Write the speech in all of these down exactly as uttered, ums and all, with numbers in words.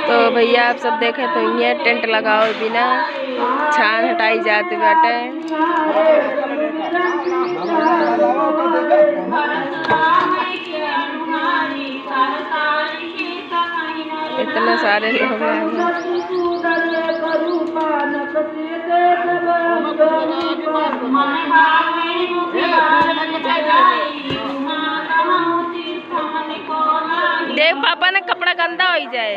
तो भैया, आप सब देखे तो ये टेंट लगावे बिना छान हटाई जात बाटे। इतना सारे लोग हैं। देख पापा ना, कपड़ा गंदा होइ जाए।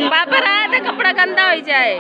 पापा रहा तो कपड़ा गंदा होइ जाए।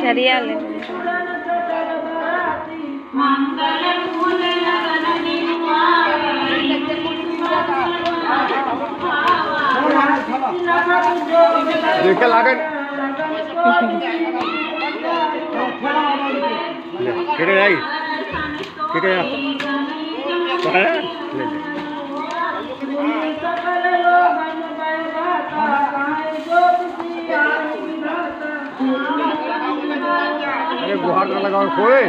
झरिया ले। देखे लागन। ले, केटे आई? केटे आ? पकड़, ले, ले। अरे, गुहार ना लगाओ, कोई।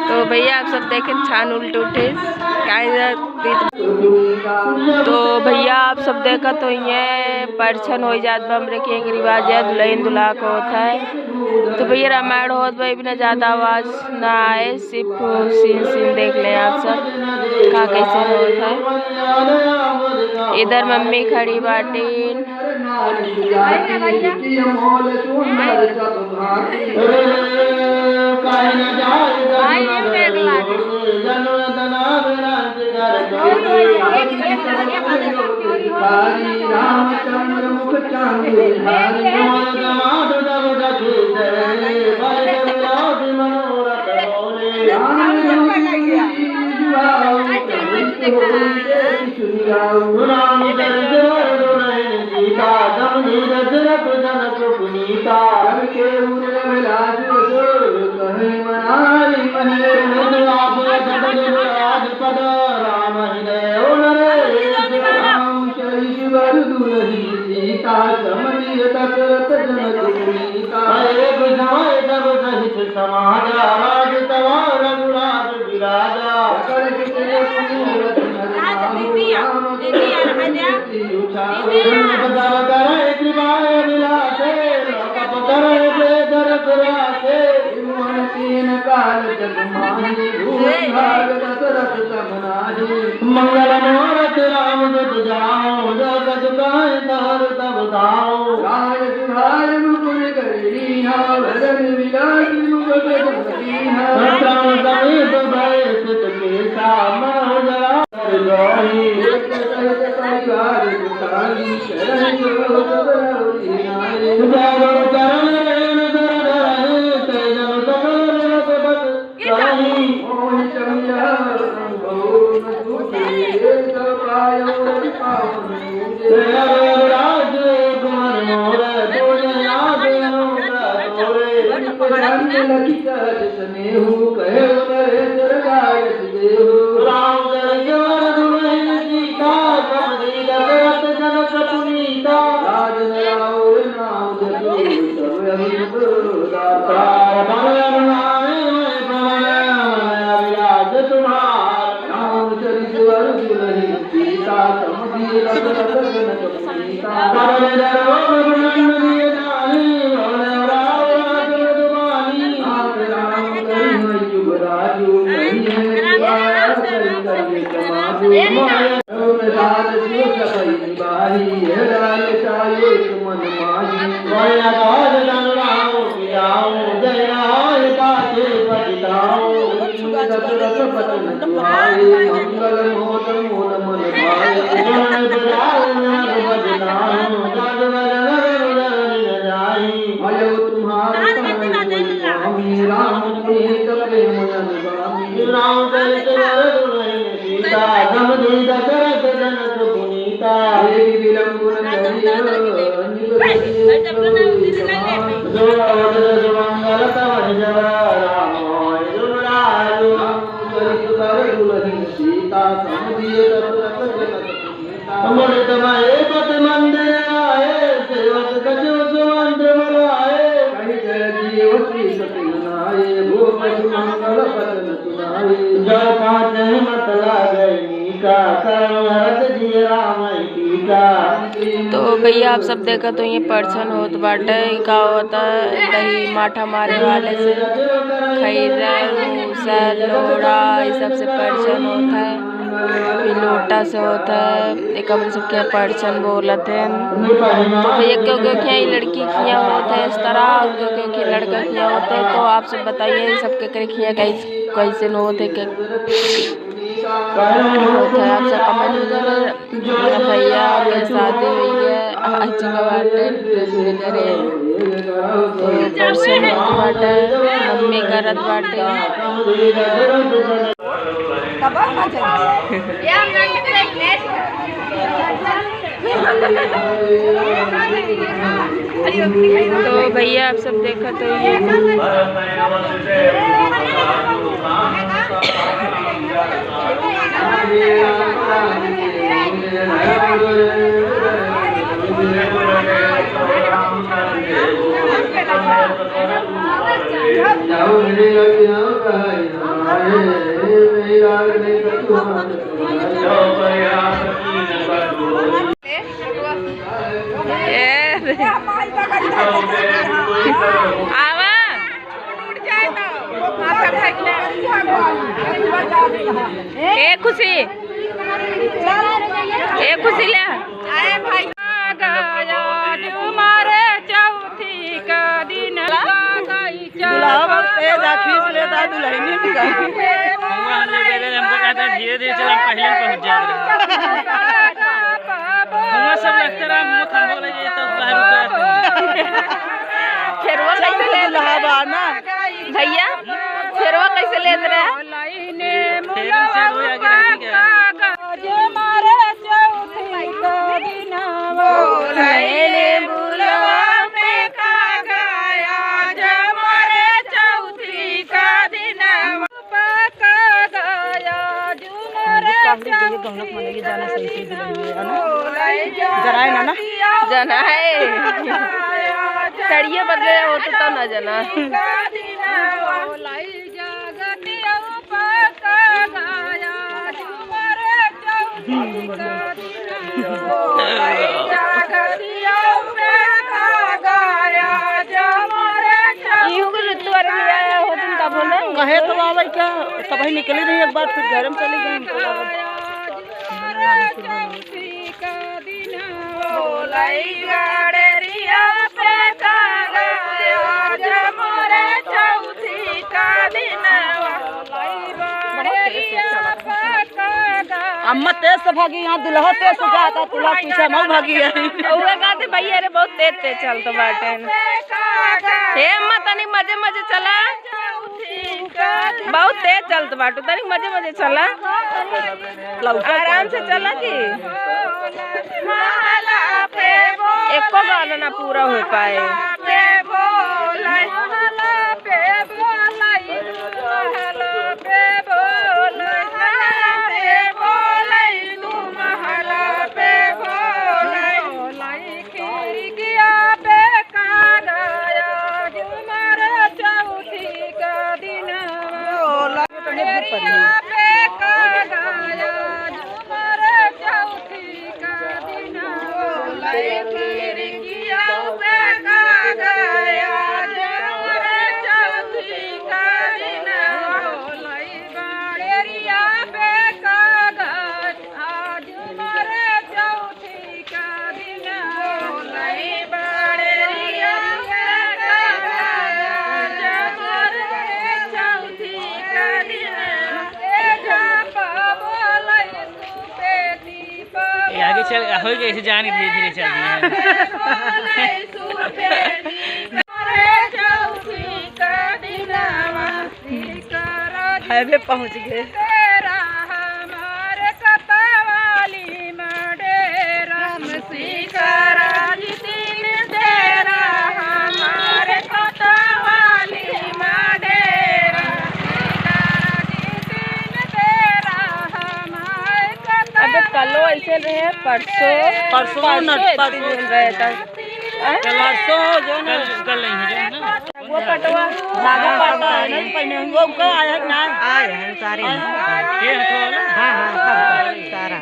तो भैया, आप सब देखें, छान उल्ट उठे, काहे जा-, तो भैया, आप सब देखा तो ये परछन हो जात बा, हमरे के एक रिवाज है, दुल्हन दुल्हा को होता है। तो भैया, रामायण होत बा, बिना ज्यादा आवाज ना आए, सिर्फ सीन सीन देख लें आप सब, का कैसे होत है। इधर मम्मी खड़ी बाटीन। एक समय तब सहित समाजा, राज तवा रघुराज विराजा। सकल किसी ने सुनी रघुनंदन राम। दीदी, दीदी, यहाँ आ जा। जन्म पदाव करे कृपा अभिलाषे, लोक पकड़े जे दरस रासे। भुवन तीन काल जग माही, भूमि भाग दशरथ सब नाही। मंगल मूरत राम दुत जाओ, जो सत कहे तार तब धाओ। राज सुधार मुकुर कर लीन्हा, भजन विलास मुख गजब कीन्हा। प्रक्रम समीप भय सुत केसा, मन उजरा कर जाहि। एक सहित परिवार सुखाई, शरण जो सब रघुरी नाई। चारों चरण रेणु सुर धरहि, तेजन सकल जगत बस रामचरित वर दुलहिन सीता, सम दिए दशरथ जनक पुनीता। सबल जन रोग गुण नंद दिए जानी, बोले राम राज मधुबानी। नाथ राम करिहैं युग राजु, करिहैं पुकार करि करिहैं समाजु। माया प्रसाद शिव सबै निबाही, हे लाल चाहे एक मन माही। माया काज तन राम पियाऊ, जय राय ताके पछताऊ। दशरथ बचन सुहाए, मंगल मोद मोद मन भाए। सुन बजाओ नाद बजनाओ, साज बजन रघुबर न जाई। भयो तुम्हार समय कोई स्वामी, राम प्रीत प्रेम अनुगामी। राम चरित वर दुलहिन सीता, सम दिए दशरथ जनक पुनीता। एक विलंब न करियो, निपट जो अवध जस मंगल तवहि जब, राम होय जुग राजु। रामचरित वर दुलहिन सीता, सम दिए दशरथ जनक पुनीता। मुनि तनय पति मंदिर आए, सेवक सचिव सुमंत्र बुलाए। कहि जय जीव श्री सति मनाए, भूप सुमंगल बचन सुनाए। जो पाँचहि मत लागइ नीका, करम अरथ जिय रामहि टीका। तो भइया, आप सब देखत होइहैं, परछन होत बाटे, का होता है, दही माठा मारे वाले से, खैरा, मूसा, लोढ़ा, ये सब से परछन होत है, फिर लोटा से होत है, एक हमरे सबके परछन बोलत है। तो भइया, क्यों, क्यों, क्या ये लड़की किया होत है इस तरह, क्यों, क्यों, क्या लड़का किया होत है, तो आप सब बताइए, ये सब के करे किया कैसे, कैसे न होत है, के होत है, आप सब comment में जरूर। भइया के शादी हुई है, आज के बाटे, तो परसों के बाटे, मम्मी करत बाटे। तो भइया, आप सब देखत होइहैं। ए, आवा। ए खुशी, ए खुशी ले। आए भाई। गया तुम्हारे चौथी का दिन। दुल्हा बहुत तेज है, खींच लेता है दुल्हनी का। हमको कहता है धीरे धीरे चला, हम पहले पहुंच जाते हैं। हमको सब लगता रहा, हमको थम्बो लगे तो बाहर उतर। फेरवा कैसे लेत रहे? दुल्हा बा ना। भइया, फेरवा कैसे लेत रहे? फेरवा से रोए आगे रहती क्या? काफी के ये गहनक मने ये जाना सही से दिलाई है ना? जनाए ना, ना? जनाए। सड़िए बदले होते तो ना जना। इहू के जुत्तू अरे ले आया होतिन तब होले। कहे तो आवे क्या, तब ही निकली रही एक बार, फिर घर में चली गई। अम्मा तेज से भागी, यहाँ दुल्हा तेज से जाता, दुल्हा पीछे मऊ भागी है। उहे कहते भइया रे बहुत तेज तेज चलत बाटे। हे अम्मा तनी मजे मजे चला, बहुत तेज चलत बाटू, तनी मजे मजे चला। लौका आराम से चला जी। एको गाना ना पूरा हो पाए। चल, हो गई, ऐसे जान के धीरे धीरे चल दिए हैं। हाईवे पहुँच गए। अबे कलो ऐसे रहे, परसों, परसों न, परसों परसों। दिन रहे था। हैं? कल परसों जो ना, कल, कल नहीं है, जो है ना। वो पटवा, धागा पटवा है ना, पहने हुए, वो उनका आया है ना? आया है, उतारे हैं। ये है तो वाला? हाँ, हाँ, सब उतारे, सारा।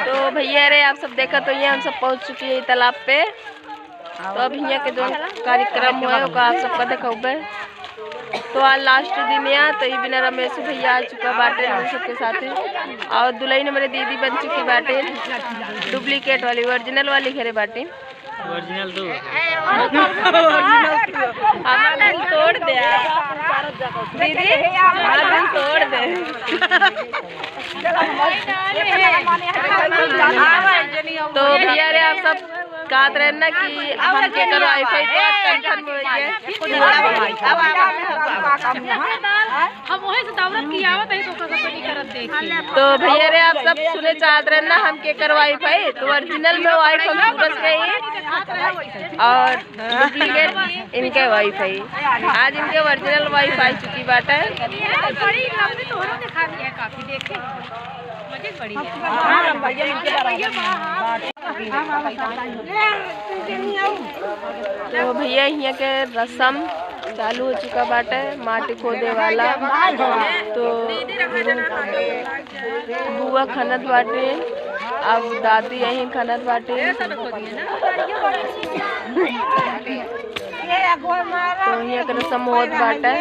तो भैया रे, आप सब देखा तो ये हम सब पहुँच चुकी है तालाब पे। तो अब हियाँ के जौन कार्यक्रम हुए, ओका आप सबका देखउबे। तो आज last दिन या, तो ई बिना रमेश भैया आ चुका बाटे हम सबके साथे। और दुलहिन हमरे दीदी बन चुकी बाटे, duplicate वाली, original वाली घरे बाटे। Original दो। हमार दिल तोड़ दे। दीदी, हमार दिल तोड़ दे। तो भैया रे, आप सब कहत रहे ना कि हम केकर wife है, तो आज confirm हो गया। हम वहीं से दौड़त की आवत है, तो ओकर सब नहीं करत देखी। तो भैया रे, आप सब सुने चाहत रहे ना हम केकर wife है, तो original में wife हम सूरज के ही और duplicate इनके wife है। आज इनके original wife आ चुकी बाटे। बड़ी लंबी तो हम दिखा दी है काफी, देखे। तो भैया, हियाँ के रसम चालू हो चुका बाटे, माटी खोदे वाला। तो बुआ खनत बाटे, अब दादी यहीं खनत बाटे। तो हियाँ के रसम होत बाटे।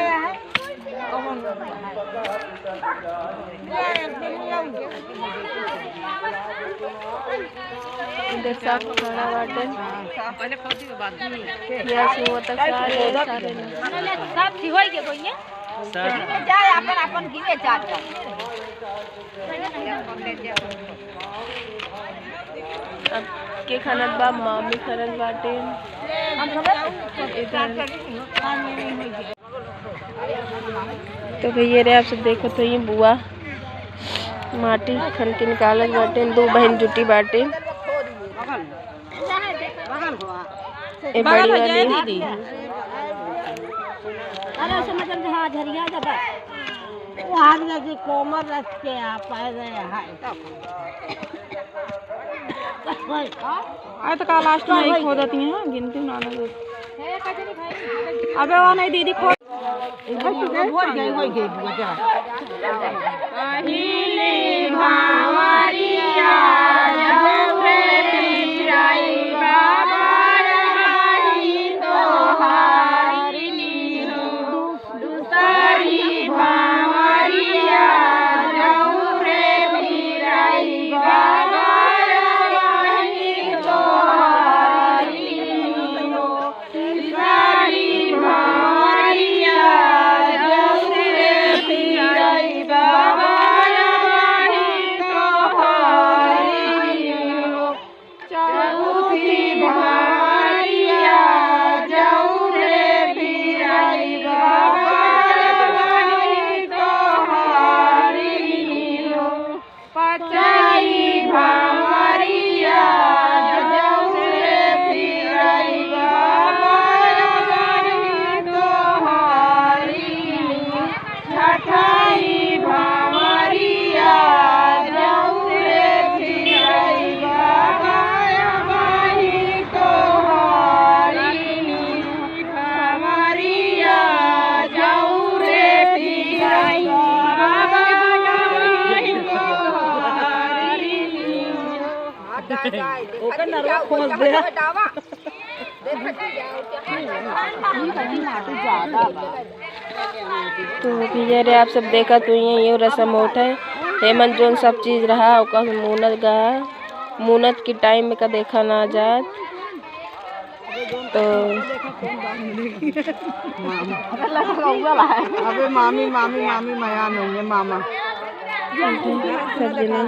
इधर सब खड़ा बाटे। यहाँ से वो तक सारे, सारे लोग। सब ठीक होई के कोई है? सब। जाए अपन, अपन गिरे जात। अब के खनत बा, मामी खनत बाटे। इधर। तो भैया रे, आप सब देखत होइए, बुआ माटी खन के निकालत बाटे। दो बहिन जुटी बाटे। ए बड़ी वाली। दीदी। अरे, समझ में, हाँ, झरिया जब। वो हम जैसे कोमल रच के आ पाए रहे हैं। आए तो का last में ही खो देती हैं, गिनती ना लगे। अबे वो नहीं दीदी, खो। ओकर नरवा खोस दे। तो भैया रे, आप सब देखत होइए, ये रसम होत है। हेमन जोन सब चीज रहा, ओकर मुनत गहा, मुनत की time में का देखा ना जात। तो अबे मामी, मामी, मामी, मया नहीं है, मामा। सब जना।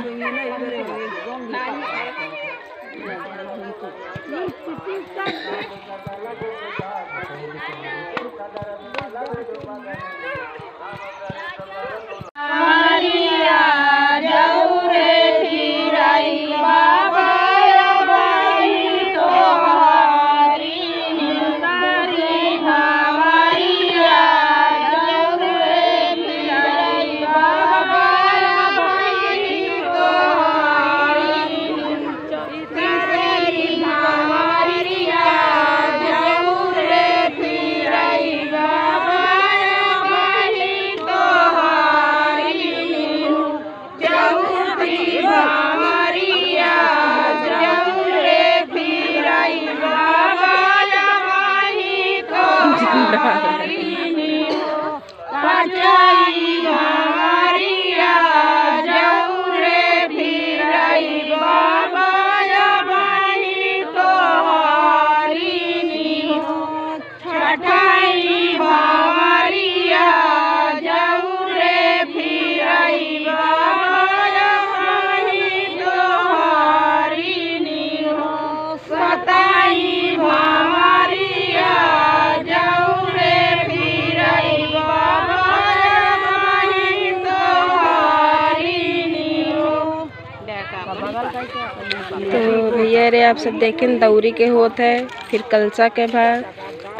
तो भैया रे, आप सब देखें, दौरी के होत है, फिर कलसा के भा,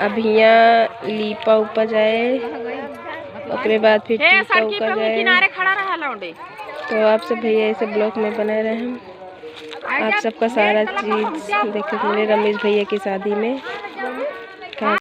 अब हियाँ लीपा उपा जाए, ओकरे बाद फिर ए, टीका सड़की उका पे जाए। किनारे खड़ा रहा लौंडे। तो आप सब भैया ऐसे vlog में बने रहें। आप सबका सारा चीज देखे के मिले रमेश भैया की शादी में।